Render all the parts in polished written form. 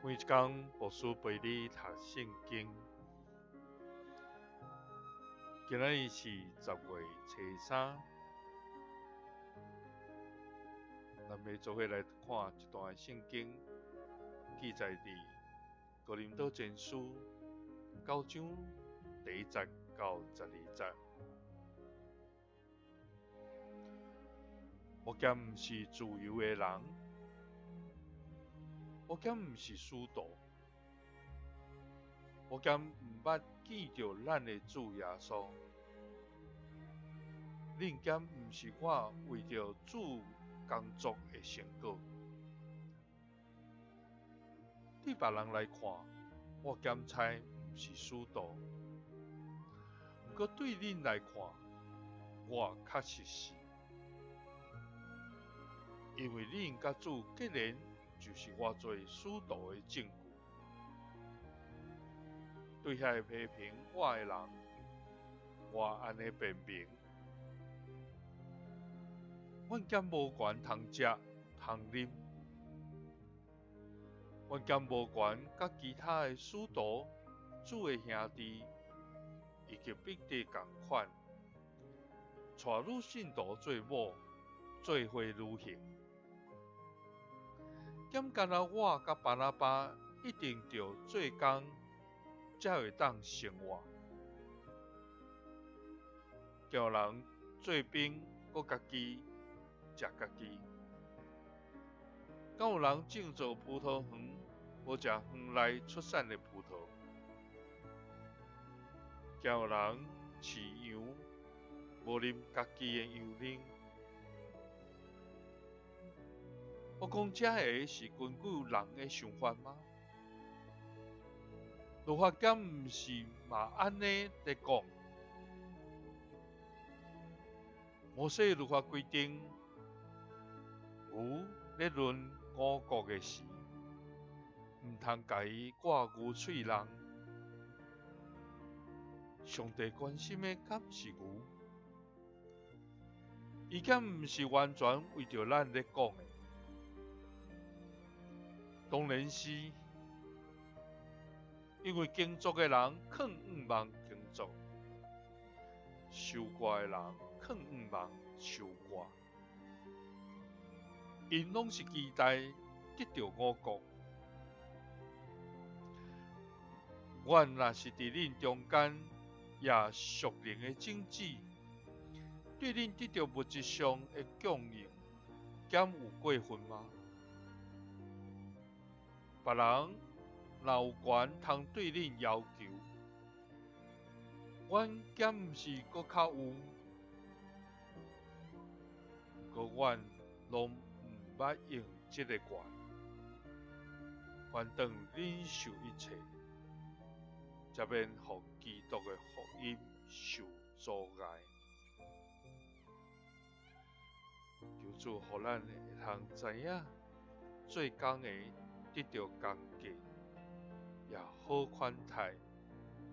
每一工牧師陪你讀聖經。今仔日是10月初三，咱欲做伙來看一段聖經，記載佇哥林多前書九章第一節到12節。我敢毋是自由的人？我敢毋是使徒？我敢毋捌見著咱的主耶穌？恁敢毋是我為著主工作的成果？對別人來看，我敢猜毋是使徒，毋過對恁來看，我確實是。因為恁佮主結連，就是我做使徒的證據。對遐个批評我的人，我按呢辯明：阮敢無權通食通啉？阮敢無權佮其他的使徒、主的兄弟以及彼得仝款，帶女信徒做某，做伙旅行？敢干焦我佮巴拿巴一定著做工，才會當生活？敢有人做兵，閣家己食家己？敢有人種做葡萄園，無食園內出產的葡萄？敢有人飼羊，無啉家己的羊奶？我講這个是根據人的想法嗎？律法敢毋是嘛按呢咧講？摩西律法規定，牛咧掄五穀的時，毋通共伊掛牛喙籠。上帝關心的敢是牛？伊敢毋是完全為著咱咧講的？當然是，因為耕作的人囥向望耕作，收割的人囥向望收割，𪜶攏是期待得著五穀。阮若是佇恁中間掖屬靈的種子，對恁得著物質上的供應，敢有過分嗎？別人若有權通對恁要求，阮敢毋是閣較有？毋過阮攏毋捌用這个權，反轉忍受一切，才免予基督的福音受阻礙。求主予咱會通知影做工的得著工價，也好款待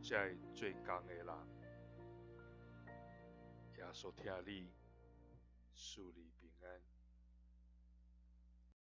這个做工的人。耶穌疼你，賜你平安。